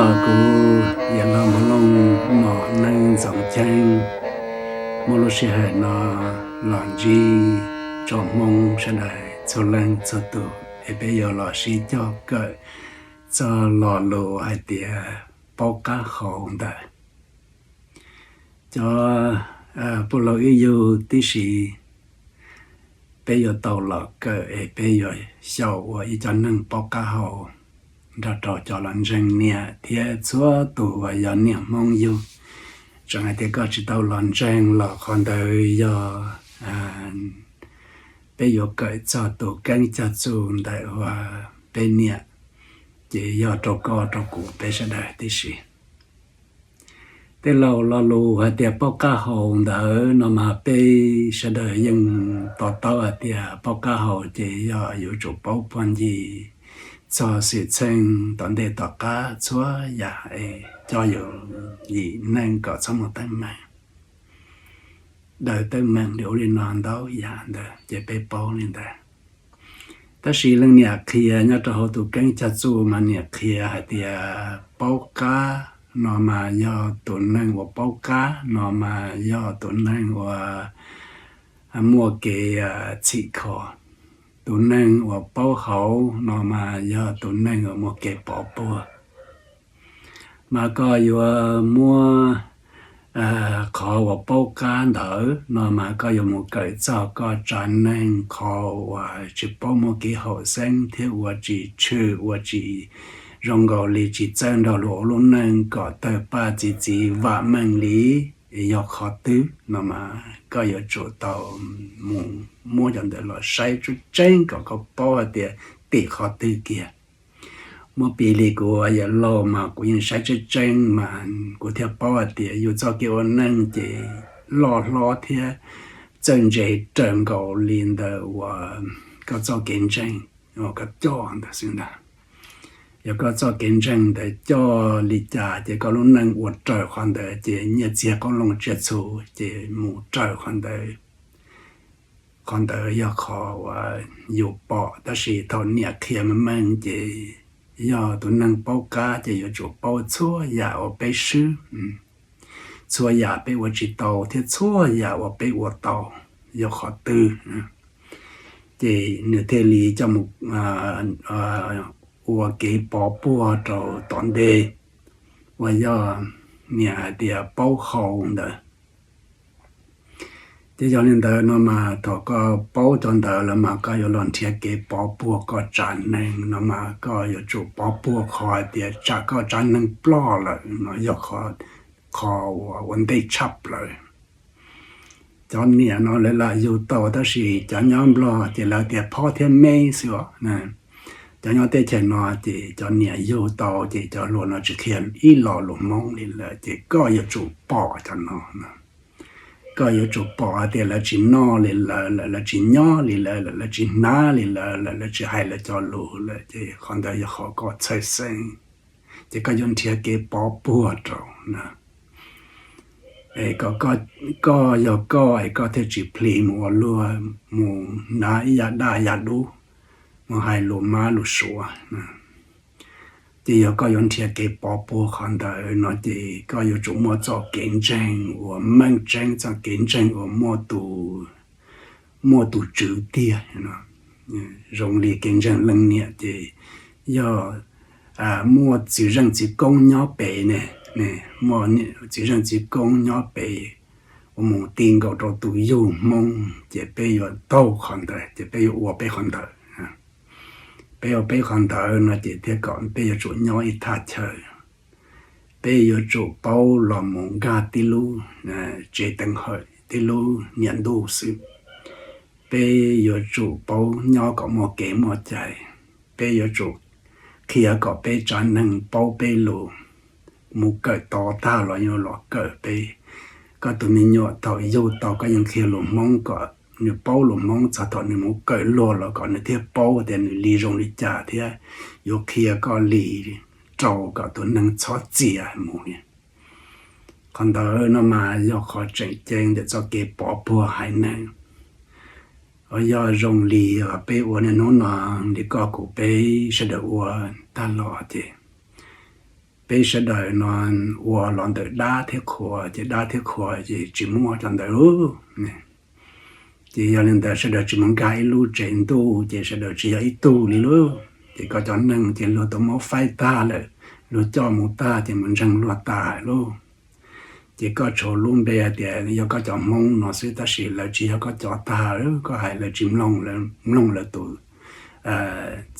Kuv yog Los Mos Looj mom Neej Ntxoov Cheeb, muaj lub sij hawm no los ntsib tsoom Hmoob sawv daws txhua leej txhua tus es peb yuav los sib cog kawm txog lo lus hais tias paub qab hau ntawd. Cov puj laug ib yug tib si, peb yuav tau los kawm es peb yuav xyaum ua ib co neeg paub qab hau nrog rau cov los ntseeg niam thiab txhua tus uas yog niam Hmoob yug. Tseem hais tias koj tsis tau los ntseeg los qhov ntawd yog peb yuav kawm txog tus keeb cog txuj ntawm uas peb niam, ces yog rau koj rau kuv peb sawv daws tib si. Tej laus lo lus hais tias paub qab hau ntawd no mas peb sawv daws yeej to taub hais tias paub qab hau ces yog yuav tsum paub puag ncig txog xwm txheej tom ntej tom qab txhua yam es coj yus yim neej kom txhob mus teeb meem, daws teeb meem li ub li no ntau yam ntawd ces peb paub li ntawd. Tab sis leej niam qhia nyob rau hauv tus keeb cog txuj mas niam qhia hais tias paub qab no mas yog tus neeg uas paub qab no mas yog tus neeg uas muaj kev txhim kho. Tus neeg uas paub hau no mas yog tus neeg uas muaj kev pov puag. Mas koj yuav muab qhov uas paub qab ntawd no mas koj yuav mus kawm txog koj tsav neeg qhov uas tsis paub muaj kev haum xeeb thiab ua tsis tshwm ua tsis zoo nkaus li tsis txawj nrog luag ua lub neej kom tawg paj txi txiv vam meej li, yog qhov twg no mas koj yuav tsum tau mus muab cov ntawd los saib tseeb tseeb kom koj paub hais tias tim qhov twg kiag. Muab piv li kuv yawm laus mas kuv yeej saib tseeb tseeb mas kuv thiaj paub hais tias yus txoj kev ua neej ces loj hlob thiab txawj ntse raws nkaus li ntawm uas koj txoj kev ntseeg uas koj coj ntawd xwb ntag. Yog koj txoj kev ntseeg ntawd coj li cas ces koj lub neej ua raws qhov ntawd ces nyiaj txiag qoob loo tsiaj txhu ces mus raws qhov ntawd. Qhov ntawd yog qhov uas yus pom, tab sis thaum niam qhia meej meej ces yog tus neeg paub qab ces yuav tsum paub txhua yam uas peb swb, txhua yam peb ua tsis tau thiab txhua yam uas peb ua tau, yog qhov twg ces nws thiaj li coj mus ua kev pov puag rau tom ntej uas yog niam hais tias paub hau ntawd. Ces yog li ntawd no mas thaum koj paub cov ntawd lawm mas koj yuav los nrhiav kev pov puag koj tsav neeg no mas koj yuav tsum pov puag qhov hais tias tsam koj tsav neeg ploj lawm no yog qhov uas ua ntej tshaj plaws. Cov niam no lawv lam yug tau, tab sis cov nyob Nplog ces lawv tias phob thiab meb xwb os. Cov nyob teb chaws no ces cov niam yug tau ces cov hluas no tsis qhia ib lo lus Hmoob li lawm, ces koj yuav tsum pom cov no. Koj yuav tsum pom hais tias lawv tsis noj li lawv lawm, lawv tsis nyob li lawv lawm, lawv tsis hnav li lawv lawm, lawv tsis hais lawv cov lus lawm, ces qhov ntawd yog qhov koj txhawj xeeb. Ces koj yuav nrhiav kev pov puag rau na. Es kom koj yog koj es koj thiaj tsis plis mus ua luag, mus hnav ib yam daj yam dub, mus hais lus mab lus suav. Ces yog koj yuav nrhiav kev pov puag qhov ntawd no ces koj yuav tsum muaj txoj kev ntseeg uas meej tseeb, txoj kev ntseeg uas muaj tus tswv tiag. Zoo li kev ntseeg leej niam ces yog muaj txiv zeej txiv koob nyob pem ne, muaj txiv zeej txiv koob nyob pem uas mus ti nkaus rau tus yug Hmoob, ces peb yuav taug qhov ntawd, ces peb yuav ua peb qhov ntawd. Peb ua peb qhov ntawd no ces thiaj kom peb yuav tsum nyob ib thaj chaw. Peb yuav tsum paub los mus nkag tib lub tsev teev hawm, tib lub niam ntuj xwb. Peb yuav tsum paub nyob kom muaj kev muaj cai. Peb yuav tsum qhia kom peb tsav neeg paub peb lus, mus kawm tod tag los yuav los kawm peb. Koj tus me nyuam thaum yug tau koj yeej qhia lus Hmoob kom nws paub lus Hmoob, txog thaum nws mus kawm luag los kom nws thiaj paub tias nws li zoo li cas thiab yuav qhia koj li rau kom tus neeg txhob txias mus li. Qhov ntawd no mas yog qhov tseem ceeb ntawm txoj kev pov puag haiv neeg. Yog zoo li peb ua niaj hnub no li koj kuv peb sawv daws ua tag los ces Peb sawv daws no ua los ntawm dab thiab qhua, ces dab thiab qhua ces tsis muab cov ntawd lub. Ces yog li ntawd sawv daws tsis mus nkag ib lub tsev ntuj, ces sawv daws tsis yog ib tug li lub. Ces koj cov neeg ces luag tau muab faib tag lawm, luag coj mus tag ces mus ntseeg luag tas lawm. Ces koj tshuav lub npe hais tias yog koj cov Hmoob no xwb, tab sis lawv tsis yog koj cov tag, koj hais lawv tsis mloog, mloog lawv tus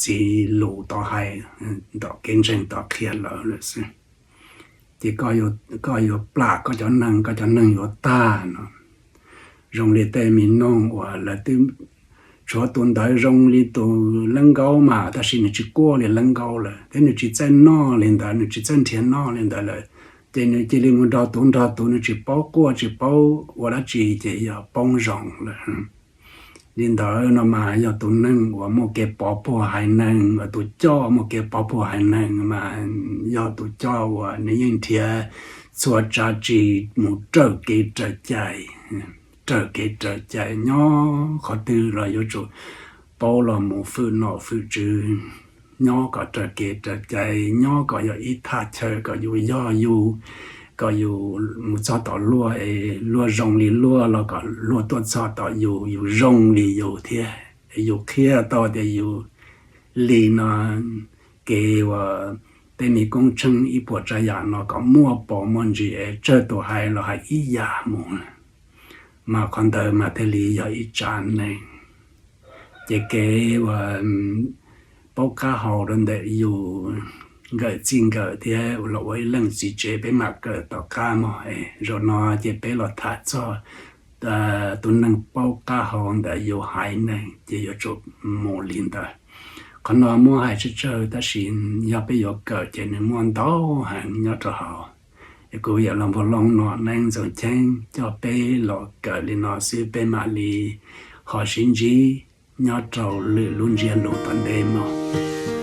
txiv lus tau hais, tom kev ntseeg tau qhia lawv lawm xwb. Ces koj yuav plam koj cov neeg, koj cov neeg yuav tag no. Zoo li tej me noog uas lawv twb, tshuav tus ntawd zoo li tus leej nkaub mas, tab sis nws tsis quaj li leej nkaub lawm, thiab nws tsis txawj noj li ntawd, nws tsis txawj nrhiav noj li ntawd lawm. Ces nws cia li mus nrog tus nrog tus, nws tsis paub quaj tsis paub ua dab tsi, ces yog poob zoo lawm. Li ntawd no mas yog tus neeg uas muaj kev pov puag haiv neeg, uas tus coj muaj kev pov puag haiv neeg mas yog tus coj uas nws yeej nrhiav txhua tsav tsis mus raws kev raws cai, raws kev raws cai, nyob qhov twg los yuav tsum paub los mus fwm nom fwm tswv, nyob kom raws kev raws cai, nyob kom yog ib thaj chaw kom yus yog yus, kom yus mus txog tom luag es luag zoo li luag los kom luag tuaj txog tom yus, yus zoo li yus thiab. Yus qhia tau tias yus li no, kev uas tej me koob tsheej ib puas tsav yam no kom muaj pom muaj ntsis es tsawg tus hais los hais ib yam mus, mas qhov ntawd mas thiaj li yog ib tsav neeg. Ces kev uas paub qab hau rau ntawm yus nkawm txij nkawm thiab los ua ib leej txiv tsev peb mam kawm tom qab mog. Zaum no ces peb los tham txog tus neeg paub qab hau ntawm yus haiv neeg ces yuav tsum mus li ntawd. Qhov no muab hais tsawg tsawg tab sis yog peb yuav kawm ces nws muaj ntau heev nyob rau hauv. Es kuv yawm Los Npog Loo Nom Neeb Ntxoov Cheeb coj peb los kawm li no xwb, peb mam li ho sib ntsib nyob rau lwm lub ntsiab lus tom ntej mog.